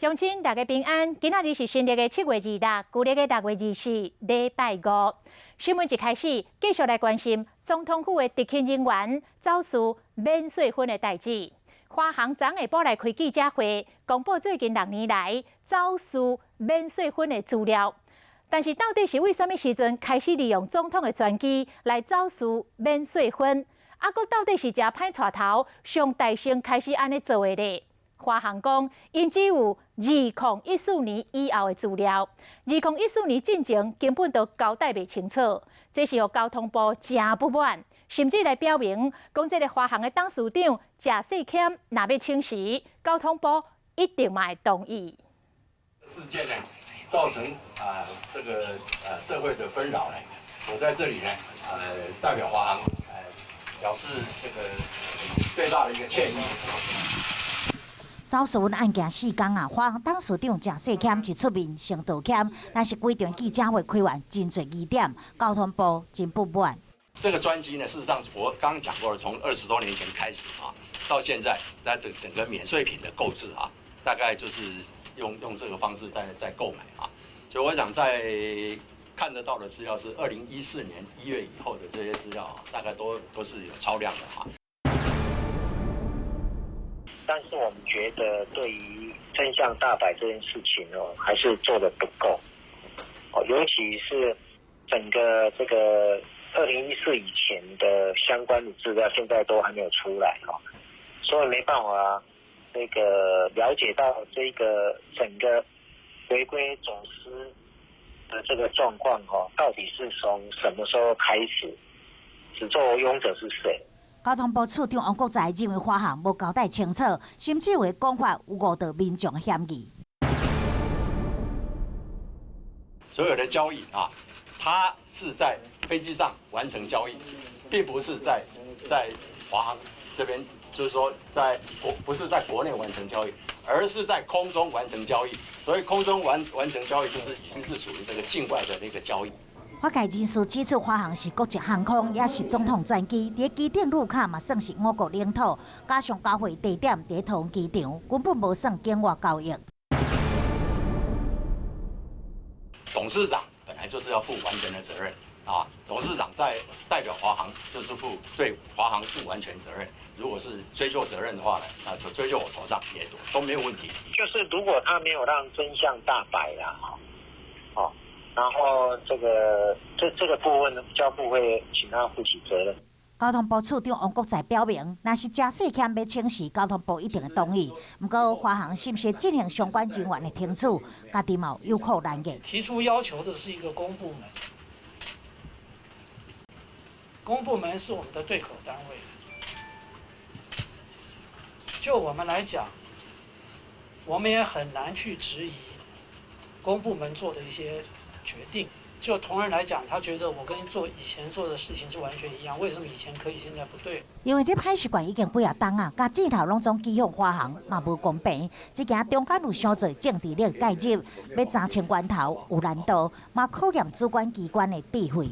鄉親大家平安，今仔日是新曆的7月26，舊曆的6月24，禮拜五。新聞一開始，繼續來關心總統府的特勤人員走私免稅粉的代誌。華航昨下晡來開記者會，公布最近6年來走私免稅粉的資料。但是到底是為啥物時陣開始利用總統的專機來走私免稅粉？啊，閣到底是誠歹帶頭，上大先開始按呢做的咧？華航講，𪜶只有2014年以後的資料，2014年進前根本都交代袂清楚，這是予交通部誠不滿，甚至來表明講，這个華航的董事長謝世謙若欲請辭，交通部一定嘛會同意。事件呢，造成啊這個社會的紛擾呢，我在這裡呢，代表華航，表示這個最大的一個歉意。走私案件4工啊，華航董事長謝世謙一出面先道歉，但是規場記者會開完真濟疑點，交通部真不滿。這個專機呢，事實上我剛剛講過了，從20多年前開始啊，到現在，在這整個免稅品的購置啊，大概就是用這個方式在購買啊，所以我想在看得到的資料是2014年1月以後的這些資料啊，大概都是有超量的啊。但是我們覺得對於真相大白這件事情哦，還是做得不夠哦，尤其是整個這個2014以前的相關的資料，現在都還沒有出來哦，所以沒辦法這個了解到這個整個違規走私的這個狀況哦，到底是從什麼時候開始，始作俑者是誰？交通部次長王國材認為華航無交代清楚，甚至會講法有誤導民眾嫌疑。所有的交易啊，它是在飛機上完成交易，並不是在華航這邊，就是說在國不是在國內完成交易，而是在空中完成交易。所以空中完成交易，就是已經是屬於這個境外的那個交易。法界人士指出，華航是國籍航空，也是總統專機，佇機頂路卡嘛算是我國領土，加上交匯地點佇桃園機場，根本無算境外交易。董事長本來就是要負完全的責任啊！董事長在代表華航，就是負對華航負完全責任。如果是追究責任的話呢，那就追究我頭上也都沒有問題。就是如果他沒有讓真相大白啦，哦。然後這個部分呢，交部會請他負起責任。交通部次長王國材表明，若是謝世謙欲請辭，交通部一定會同意。毋過華航是毋是進行相關人員的聽取，家己嘛有苦難言。提出要求的是一個公部門，公部門是我們的對口單位。就我們來講，我們也很難去質疑公部門做的一些決定，就同仁來講，他覺得我跟做以前做的事情是完全一樣，為什麼以前可以，現在不對？因為這歹習慣已經幾啊冬啊，共箭頭攏總指向華航嘛無公平。這件中間有傷濟政治力介入，欲查清源頭有難度，嘛考驗主管機關的智慧。